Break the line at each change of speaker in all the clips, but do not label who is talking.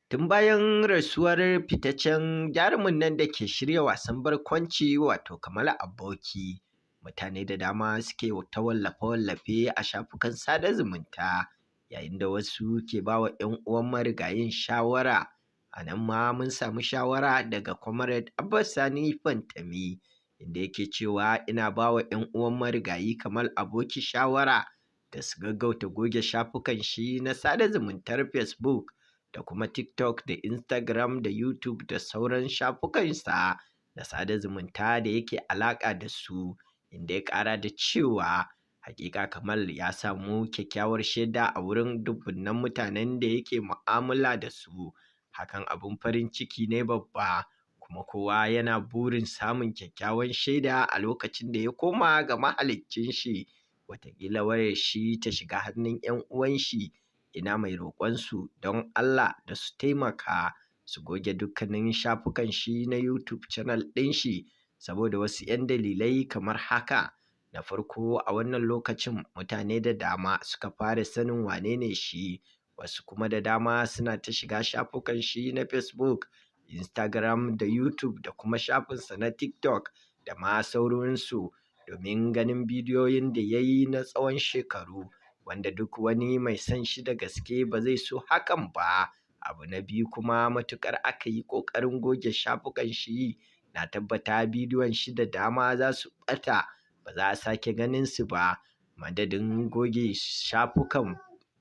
Tun bayan rasuwar fitaccen jarumin nan da ke shirya wasan barkwanci, wato Kamal Aboki, mutane da dama suke ta wallafe-wallafe a shafukan sada zumunta, yayin da wasu ke ba wa 'yan uwan marigayin shawara. A nan ma mun samu shawara daga Comrade Abba Sani Fantami, inda yake cewa ina ba wa 'yan uwan marigayi Kamal Aboki shawara da su gaggauta goge shafukan shi na sada zumuntar Facebook da kuma TikTok da Instagram da YouTube da sauran shafukansa na sada zumunta da yake alaƙa da su, inda ya ƙara da cewa haƙiƙa Kamal ya samu kyakkyawar shaida a wurin dubunnan mutanen da yake mu'amala da su. Hakan abun farin ciki ne babba, kuma kowa yana burin samun kyakkyawan shaida a lokacin da ya koma ga mahaliccin shi. Wataƙila wayar shi ta shiga hannun 'yan uwan shi. Ina mai roƙon su don Allah da su taimaka su goge dukkanin shafukan shi na YouTube channel ɗin shi, saboda wasu 'yan dalilai kamar haka. Na farko, a wannan lokacin mutane da dama suka fara sanin wanene shi, wasu kuma da dama suna ta shiga shafukan shi na Facebook, Instagram da YouTube da kuma shafinsa na TikTok da ma sauransu domin ganin bidiyoyin da ya yi na tsawon shekaru, wanda duk wani mai son shi da gaske ba zai so hakan ba. Abu na biyu kuma, matuƙar aka yi ƙoƙarin goge shafukan shi, na tabbata bidiyon shi da dama za su ɓata, ba za a sake ganin su ba. Madadin goge shafukan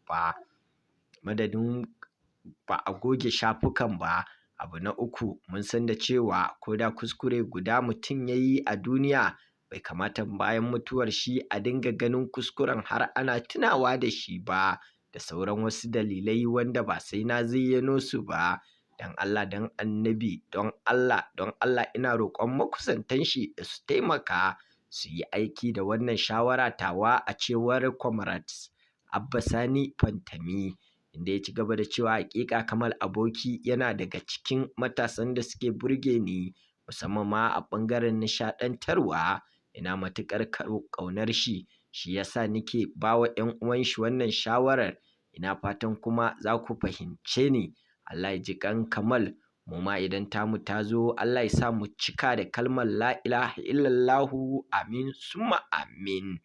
ba, madadin ba a goge shafukan ba. Abu na uku, mun san da cewa ko da kuskure guda mutum ya yi a duniya, bai kamata bayan mutuwar shi a dinga ganin kuskuren har ana tunawa da shi ba, da sauran wasu dalilai wanda ba sai na zayyano su ba. Don Allah, don annabi, don Allah, don Allah, ina roƙon makusantan shi da su taimaka su yi aiki da wannan shawara tawa, a cewar Comrades Abba Sani Fantami, inda ya ci gaba da cewa haƙiƙa Kamal Aboki yana daga cikin matasan da suke burge ni, musamman ma a ɓangaren nishaɗantarwa. Ina matuƙar ƙaunar shi, shi yasa nike ba wa 'yan uwan shi wannan shawarar. Ina fatan kuma za ku fahimce ni. Allah ya ji ƙan Kamal, mu ma idan tamu ta zo Allah ya sa mu cika da kalmar la ilaha illallahu, amin summa amin.